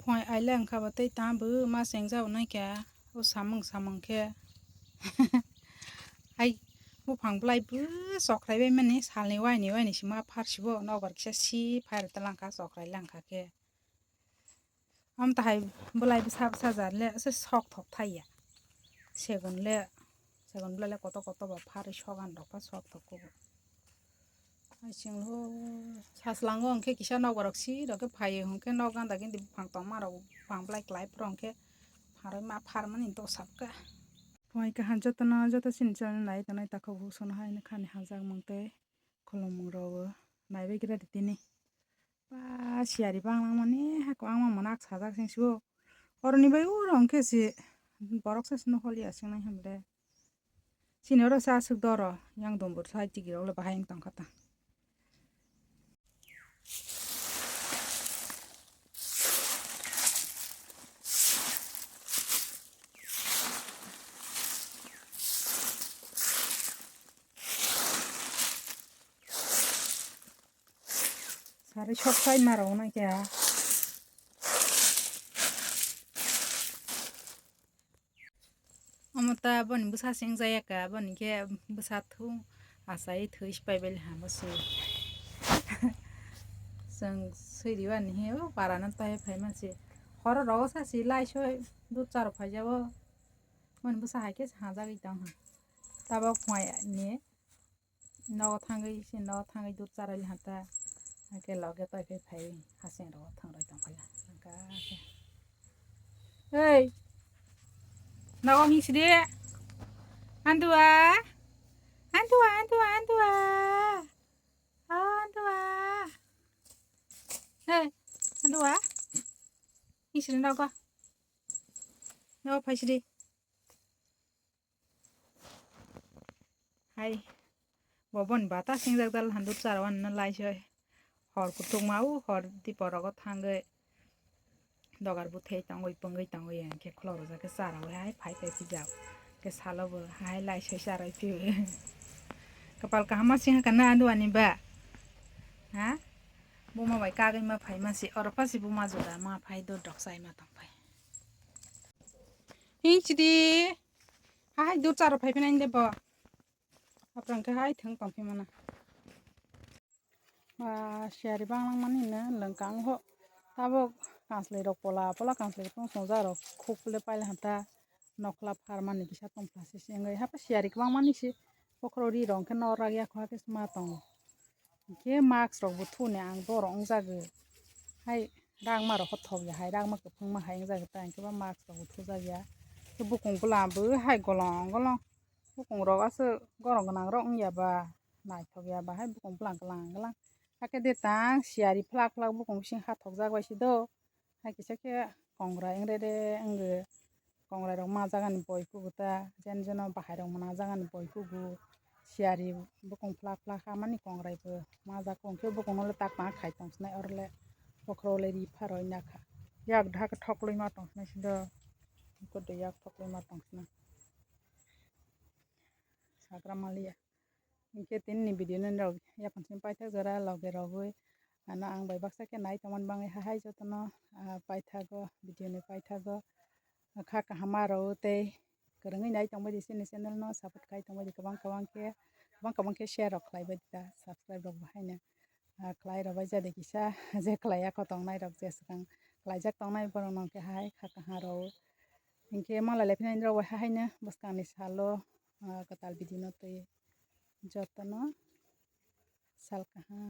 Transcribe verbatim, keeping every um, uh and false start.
Phai aile wngkha bo tei tamo bo ma chengjago naikha o samung samung khe. Hai buphang bwlai bo chokrai bai mani salni waini waini sima pharsibo nokbar kisa si phai rwtwlangkha chokrai langkha khe. Am tahai bwlai bwsa bwsa jar le se sok thok thai ya. Segun le, segun bwlai le koto koto ba pharwi sogan rok ba sok thok kugo. Hai chwng lo saslango hwnkhe kisa nokbar rok si rok khe phai hwnkhe nok ganda gindi buphang tongma rok buphang bwlai klai phuru hwnkhe pharwi ma pharmani dosa kha. Phai kaham jotono joto chini channel nai tongnai takhuk huk sono hai khani hamjak mung tei khulumung rok naibai khe tini. Ba siyari banglang mani hako ang mang mani ak sajak seng sio. Oroni bai uro hwnkhe se borok se sino holi aswk nai hamle. Sini oro se aswk doro yang dombor sai tigi rok le bahai wng tong kha ta. Sari sok sai ma rok nai khe. Omo ta boni bwsa se wng jaya kha, boni khe bwsa thung achai thwi si pai bai ha bo se. Chwng swi riwani he o para no tai phai ma se. Horo rogo sa si lai soi dut charo phai jabo. Boni bwsa hai khe hajagwi tong ha. Tabok phai ni. Nogo thangwi se nogo thangwi dut charai hata. Hake loge toi khe phai haseng rogo thang roi tong phai haka. Hey. Nogo hing sidi. Andua. Andua, andua, andua. Oh, andua. Hey, andua. Hing sidi nogo. Nogo phai sidi. Hai, bo boni bata singjak dal han dut chara wan na lai soi. Hor kutuk ma u hor dipor rogo thangwi dogar buthai tongwi pungwi tongwi hwnkhe khulok rwjak khe chara wi hai phai phai phijak. Khe salo bo hai lai soi chara wi phiwi. Kapal kaham ma sing kha na andu ani ba. Ha? Buma bai kagwi ma phai ma si oro pha si buma juda ma phai dor dok sai ma tong phai. Hing sidi. Hai dut charo phai phai nai de bo. Aprang khe hai thang tong phai mana. Ba siyari banglang mani no lwng kang ho. Tabok kanslai rok pola pola kanslai rok tong song ja rok khuk le paila hanta nokla pharmani kisa tong phla se se wngwi hapa siyari kwbang mani se bokhoro ri rok khe nor rak ya kho ha khe ma tongo. Hingke mask rok bo thuni ang borok wng jago. Hai rangma rok hothok ya hai rangma kwphwngma hai wng jago ta hingke ba mask rok bo thujak ya. Khe bukung bwlam bo hai golong golong bukung rok aswk gorok gwnang rok wng ya ba naithok ya ba hai bukung bwlam gwlang gwlang. Hakhe de tang siyari phlak phlak bukung bising hathok jak bai se do. Hai kisa khe kongrai wng re re wng kongrai rok majagani boi kubuta jen jeno bahai rok manajagani boi kubu siyari bukung phlak phlak hamani kongrai bo majak kong khe bukung no le tak tang khai tong sinai oro le bokhorok le ri pharoi nakha yak dhak thok loi ma tong sinai sido kodo yak thok loi ma tong sinai sagra maliya. Hingke tini ni video no rok yapon simi paithak jora loge rogwi ano ang bai baksa khe nai tongmani bagwi hahai jotono, ah, paithago video ni paithago kha kaham ma rw tei kwrwngwi nai tongbai di chini channel no support khai tongbai di kwbang kwbang khe kwbang kwbang khe share rok khlai bai di ta subscribe rok bo haino, ah, khlai rw bai ja di kisa je khlai ya kho tongnai rok je swkang khlaijak tongnai borok no khe hai kha kaham rw hingke malai lai phina rok bai haino bwskang ni salo, ah, kwtal video no twi. Jotono sal kaham.